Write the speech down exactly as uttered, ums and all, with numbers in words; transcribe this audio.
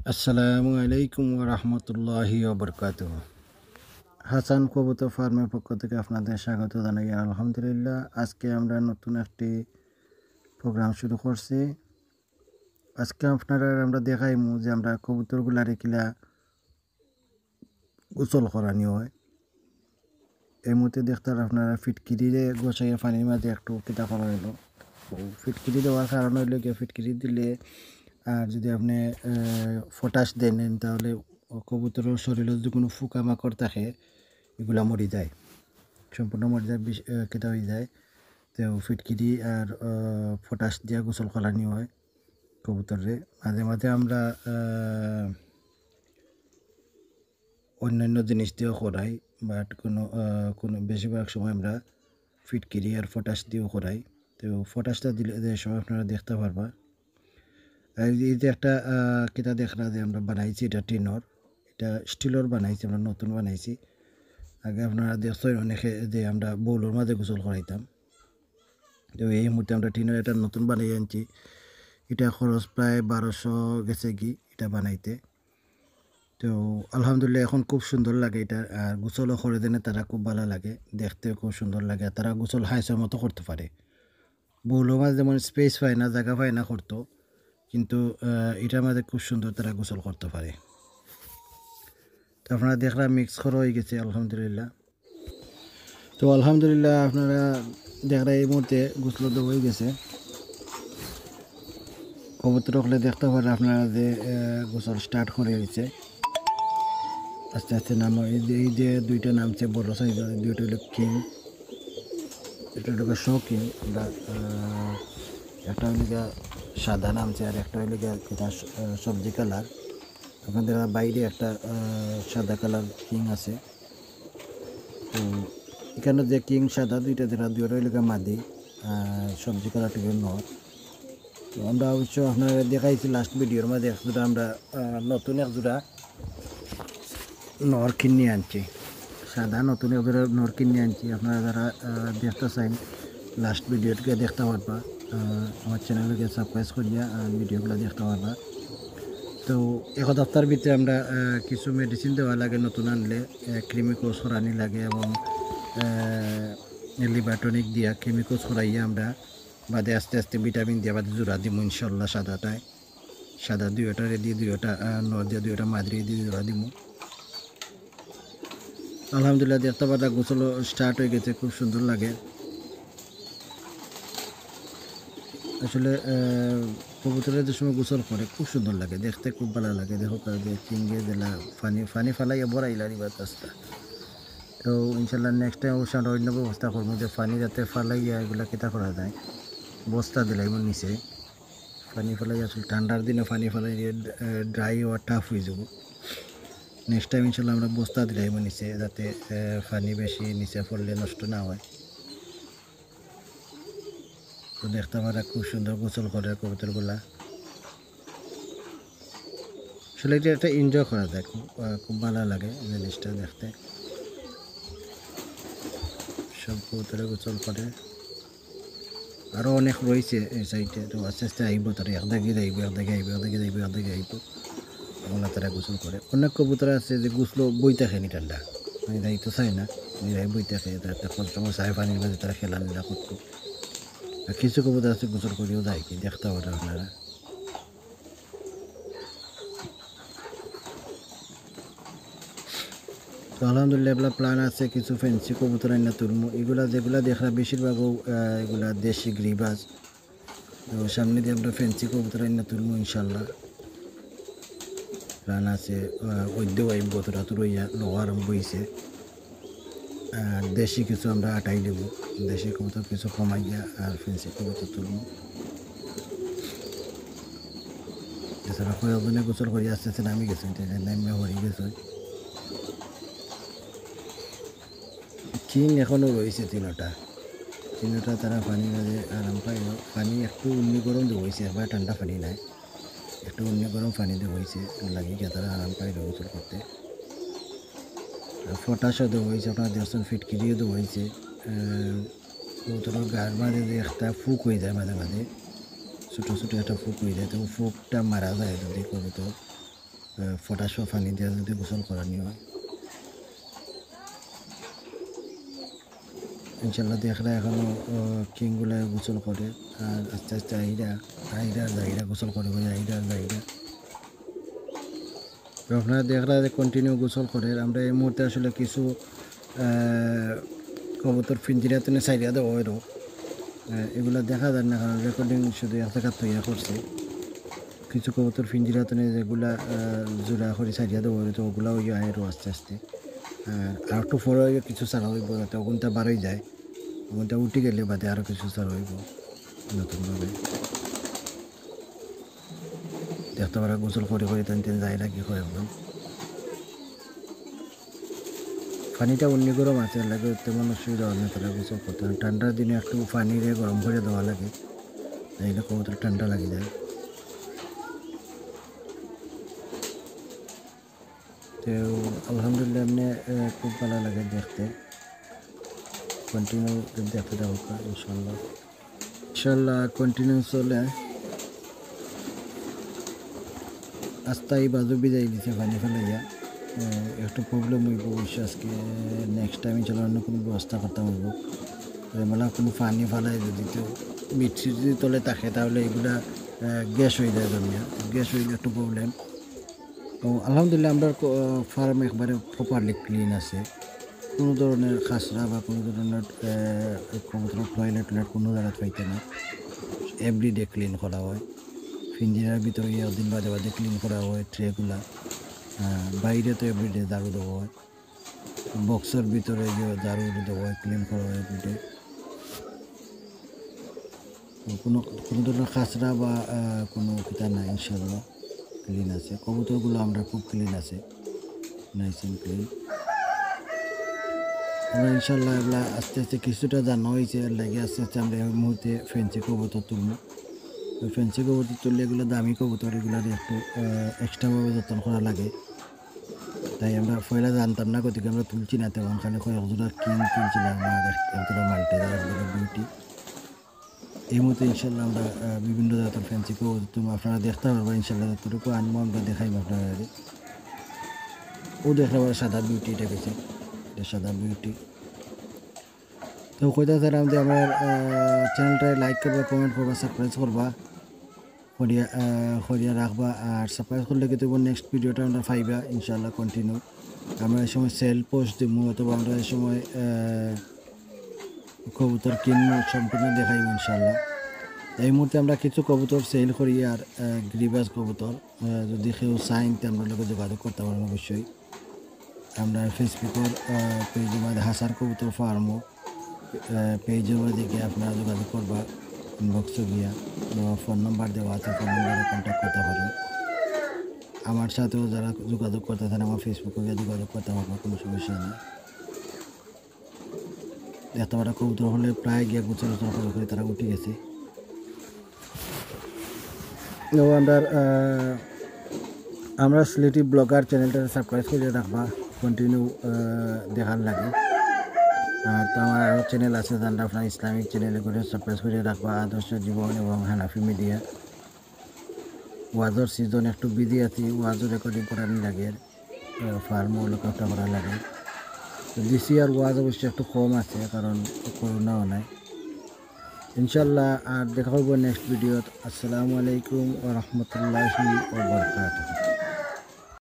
আসসালামু আলাইকুম ওয়া রাহমাতুল্লাহি ওয়া বারাকাতুহু। হাসান কবুতর ফার্মের পক্ষ থেকে আপনাদের স্বাগত জানাই। আলহামদুলিল্লাহ, আজকে আমরা নতুন একটি প্রোগ্রাম শুরু করছি। আজকে আপনারা আমরা দেখাইমু যে আমরা কবুতরগুলারে কিলা গোসল করানি হয়। এই মুহূর্তে দেখতে আপনারা ফিটকিরিরে গোসাইয়া পানির মাঝে একটু কিতা করা হইলো। তো ফিটকিরি দেওয়ার কারণ হইলো গিয়া ফিটকিরি দিলে আর যদি আপনি, আহ, পটাশ দেন তাহলে কবুতরের শরীরে যদি কোনো পোকামাকড় থাকে এগুলা মরি যায়, সম্পূর্ণ মরি যায়, বিষ-, আহ, কিতা হয়ে যায়। তো ফিটকিরি আর, আহ, পটাশ দিয়া গোসল করানি হয় কবুতররে। মাঝে মাঝে আমরা, আহ, অন্যান্য জিনিস দিয়েও করাই, বাট কোনো, আহ, কোনো বেশিরভাগ সময় আমরা ফিটকিরি আর পটাশ দিয়েও করাই। তো পটাশটা দিলে যে সময় আপনারা দেখতে পারবা। আর এই যে একটা, আহ, কিতা দেখরা যে আমরা বানাইছি, এটা টিনর, এটা স্টিলর বানাইছি, আমরা নতুন বানাইছি। আগে আপনারা দেখছেন অনেকে যে আমরা বউলর মাঝে গোসল করাইতাম, তো এই মুহূর্তে আমরা টিনর এটা নতুন বানাই আনছি। এটা খরচ প্রায় বারোশো গেছে কি এটা বানাইতে। তো আলহামদুলিল্লাহ, এখন খুব সুন্দর লাগে এটা। আর গোসলও করে দেনে তারা খুব ভালো লাগে, দেখতেও খুব সুন্দর লাগে। আর তারা গোসল হাইসের মতো করতে পারে। বউলর মাঝে যেমন স্পেস পায় না, জায়গা পায় না করতো, কিন্তু, আহ, এটার মাঝে খুব সুন্দর তারা গোসল করতে পারে। তো আপনারা দেখরা মিক্স করা হয়ে গেছে আলহামদুলিল্লাহ। তো আলহামদুলিল্লাহ, আপনারা দেখরা এই মুহূর্তে গোসল দেওয়া হয়ে গেছে। কবুতর হকলে দেখতে পারে আপনারা যে, আহ, গোসল স্টার্ট করে দিছে আস্তে আস্তে। নাম এই যে, এই যে দুইটা নামছে বড় সাইজ, দুইটা হইলো কিং, এটা হইলো গিয়া শো কিং, এটা, আহ, একটা হইলো গিয়া সাদা নামছে আর একটা হইলো গিয়া কিতা স-, আহ, সবজি কালার। আপনাদের বাইরে একটা, আহ, সাদা কালার কিং আছে। তো এখানে যে কিং সাদা দুইটা, যেটা দুইটা হইলো গিয়া মাদি, আর সবজি কালারটা হইলো নর। তো আমরা অবশ্য আপনারা দেখাইছি লাস্ট ভিডিওর মাঝে এক জোড়া আমরা, আহ, নতুন এক জোড়া নর কিনে আনছি, সাদা নতুন এক জোড়া নর কিনে আনছি। আপনারা যারা, আহ, দেখতে চাইন লাস্ট ভিডিওটাকে দেখতে পারবা, আহ, আমার চ্যানেলকে সাবস্ক্রাইব করিয়া, আহ, ভিডিওগুলো দেখতে পারবা। তো এক সপ্তাহের ভিতরে আমরা, আহ, কিছু মেডিসিন দেওয়া লাগে নতুন আনলে, আহ, কৃমিকোষ করানি লাগে এবং, আহ, লিভার টনিক দিয়া কৃমিকোষ করাইয়া আমরা বাদে আস্তে আস্তে ভিটামিন দিয়া বাদে জোড়া দিমু ইনশাল্লাহ। সাদাটায় সাদা দুইটা রেডি, দুইটা, আহ, নর দিয়া দুইটা মাদি রেডি জোড়া দিমু। আলহামদুলিল্লাহ, দেখতে পাররা গোসল স্টার্ট হয়ে গেছে, খুব সুন্দর লাগে আসলে। আহ, কবুতরে যে সময় গোসল করে খুব সুন্দর লাগে দেখতে, খুব ভালো লাগে। দেখো তার যে কিংয়ে দিলা পানি, পানি ফালাইয়া বড়াইলা রিবার কাজটা। তো ইনশাল্লাহ নেক্সট টাইম অবশ্যই আমরা অন্য ব্যবস্থা করবো যে পানি যাতে ফালাইয়া এগুলা কিতা করা যায়, বস্তা দিলাইমু নিচে। পানি ফালাই আসলে ঠান্ডার দিনে পানি ফালাই দিয়ে, আহ, ড্রাই হওয়া টাফ হয়ে যাবো। নেক্সট টাইম ইনশাল্লাহ আমরা বস্তা দিলাইমু নিচে যাতে, আহ, পানি বেশি নিচে পড়লে নষ্ট না হয়। তো দেখতে পাররা খুব সুন্দর গোসল করে কবুতরগুলা। আসলে এটা একটা এনজয় করা যায়, খুব, আহ, খুব ভালো লাগে জিনিসটা দেখতে। সব কবুতরে গোসল করে। আরও অনেক রয়েছে এই সাইডে, তো আস্তে আস্তে আইবো তারা, এক দাগে যাইবো, এক দাগে আইবো, এক দাগে যাইবো, এক দাগে আইবো। ওগুলা তারা গোসল করে। অনেক কবুতর আছে যে গোসল বই থাকে নি ঠান্ডা, মানে যাইতে চায় না, নিজেরাই বই থাকে, তারা একটা কষ্ট করে চায় পানির মাঝে তারা খেলাধুলা করতো। আর কিছু কবুতর আছে গোসল করিও যায় কি, দেখতে পাররা আপনারা। তো আলহামদুলিল্লাহ, এগুলা প্ল্যান আছে কিছু ফেন্সি কবুতর আইনা তুলমু। এগুলা যেগুলা দেখরা বেশিরভাগও, আহ, এগুলা দেশি গ্রিবাস। তো সামনে দিয়ে আমরা ফেন্সি কবুতর আইনা তুলমু ইনশাল্লাহ। প্ল্যান আছে, আহ, ওই দেওয়াই বতরা তুলইয়া লওয়া আরম্ভ হইছে। আর দেশি কিছু আমরা আটাই দেবো, দেশি কবুতর কিছু কমাইয়া আর ফেন্সি কবুতর তুলবো। এছাড়া কয়েকজনে গোসল করি আস্তে আস্তে নামি গেছে, এটা নামিয়া হরি গেছে। কিং এখনো রয়েছে তিনটা, তিনটা তারা পানির মাঝে আরাম পাইল। পানি একটু উন্নি গরম দেওয়া হয়েছে, একবার ঠান্ডা পানি নাই, একটু উন্নি গরম পানি দেওয়া হয়েছে, লাগি গিয়া তারা আরাম পাইল গোসল করতে। আর পটাশও দেওয়া হয়েছে, আপনারা দেখছেন ফিটকিরিও দেওয়া হয়েছে। আহ, কবুতরের গার মাঝে যে একটা ফুক হয়ে যায় মাঝে মাঝে, ছোটো ছোটো একটা ফুক হয়ে যায়, তো ও ফুকটা মারা যায় যদি কবুতর আহ, ফটাসহ পানি দিয়া যদি গোসল করানি হয়। ইনশাল্লাহ দেখরা এখনো, আহ, কিংগুলা গোসল করে, আর আস্তে আস্তে আইরা, আইরা আর যাইরা, গোসল করে করে আইরা আর যাইরা। তো আপনারা দেখরা যে continue গোসল করে। আমরা এই মুহূর্তে আসলে কিছু, আহ, কবুতর পিঞ্জিরা তনে ছাড়িয়া দেওয়া অইলো। আহ, এগুলা দেখা যায় না, কারণ recording শুধু এক জাগাত তৈয়া করছি। কিছু কবুতর পিঞ্জিরা তনে যেগুলা, আহ, জোড়া করি ছাড়িয়া দেওয়া অইলো, তো ওগুলা অইয়া আইরো আস্তে আস্তে। আর, আর একটু পরে অইয়া কিছু ছাড়া অইবো, যাতে ওগুনটা বারই যায়। ওগুনটা উঠি গেলে বাদে আরো কিছু ছাড়া অইবো নতুনভাবে। দেখতা পাররা গোসল করি করি টান টান যায় নাকি কয়েকজন। পানিটা উন্নি গরম আছে, লাগে তেমন অসুবিধা হয় না তারা গোসল করতে। আর ঠান্ডার দিনে একটু পানিরে গরম করে দেওয়া লাগে, তাইলে কবুতর ঠান্ডা লাগি যায়। তো আলহামদুলিল্লাহ, এমনি, আহ, খুব ভালা লাগে দেখতে। Continue দেখতে থাকো ইনশাল্লাহ। ইনশাল্লাহ continue চলে। আস্তা ই বাজু ভিজাই দিছে পানি ফালাইয়া। আহ, একটু problem অইবো অবশ্য আজকে, next time ইনশাল্লাহ অন্য কোনো ব্যবস্থা করতাম অইবো। তো এমলা কোনো পানি ফালাই যদি তো মিক্সি যদি তলে থাকে তাহলে এগুলা, আহ, গ্যাস অই যায় জমিয়া। গ্যাস অইলে একটু problem। তো আলহামদুলিল্লাহ, আমরার ক-, farm একবারে properly clean আছে, কোনো ধরনের খাসরা বা কোনো ধরনের, আহ, কবুতর টয়লেট টয়লেট কোনো জাগাত পাইতা না। Everyday clean করা হয়, পিঞ্জিরার ভিতরে একদিন বাদে বাদে clean করা হয় ট্রেগুলা। আহ, বাইরে তো everyday ঝাড়ু দেওয়া হয়, বক্সর ভিতরে যে ঝাড়ু দেওয়া হয়, clean করা হয় everyday। কোনো, কোনো ধরনের খাসরা বা, আহ, কোনো কিতা নাই, ইনশাল্লাহ clean আছে। কবুতরগুলা আমরার খুব clean আছে, nice and clean। আমরা ইনশাল্লাহ এগুলা আস্তে আস্তে কিছুটা জানা অইছে, এর লাগি আস্তে আস্তে আমরা এই মুহূর্তে fancy কবুতর তুলমু। ওই fancy কবুতর তুললে এগুলা দামি কবুতর, এগুলার একটু, আহ, extra ভাবে যত্ন করা লাগে। তাই আমরা পয়লা জানতাম না, গতিকে আমরা তুলছি না তেমন, খালি কয়েক জোড়া কিং তুলছিলাম আর এক, এক জোড়া মাল্টি, এক জোড়া বিউটি। এই মুহূর্তে ইনশাল্লাহ আমরা, আহ, বিভিন্ন জাতের fancy কবুতর তুলমু, আপনারা দেখতা পারবা ইনশাল্লাহ, যতটুকু আনমু আমরা দেখাইমু আপনারারে। ও দেখরা সাদা বিউটি, এটা গেছে, এটা সাদা বিউটি। তো কইতা চাইরাম যে আমার, আহ, channelটা like করবা, comment করবা, subscribe করবা, করিয়া, আহ, করিয়া রাখবা। আর subscribe করলে কিন্তু next videoটা আমরা পাইবা ইনশাল্লাহ continue। আমরা এই সময় sale post দিমু অথবা আমরা এই সময়, আহ, কবুতর কিনমু, সম্পূর্ণ দেখাইমু ইনশাল্লাহ। এই মুহূর্তে আমরা কিছু কবুতর sale করি আর, আহ, গিরিবাস কবুতর, আহ, যদি কেউ চাইন তে আমরার লগে যোগাযোগ করতা পারইন অবশ্যই। আমরার Facebookর, আহ, pageর মধ্যে হাসান কবুতর farmও, আহ, pageর মধ্যে গিয়া আপনারা যোগাযোগ করবা, inboxও গিয়া, আমার phone number দেওয়া আছে, phone numberও contact করতা পারইন। আমার সাথেও যারা যোগাযোগ করতা চাইন আমার Facebookও গিয়া যোগাযোগ করতা পারবা, কোনো সমস্যা নাই। দেখতা পাররা কবুতর অকলে প্রায় গিয়া গোসল টোসল করি করি তারা উঠি গেছে। তো আমরার, আহ, আমরার সিলেটি blogger channelটা subscribe করিয়া রাখবা, continue, আহ, দেখার লাগি। আর তো আমার আরও channel আছে, যেমন আপনার Islamic channel, এগুলো subscribe করিয়া রাখবা, আদর্শ জীবন এবং হানাফি media। ওয়াজর season একটু busy আছি, ওয়াজও recording করানি লাগে, আহ, farmও look after করা লাগে। তো this year ওয়াজ অবশ্য একটু কম আছে, কারণ করোনাও নাই। ইনশাল্লাহ আর দেখা অইবো next videoত। আসসালামু আলাইকুম ওয়া রাহমাতুল্লাহি ওয়া বারাকাতুহু।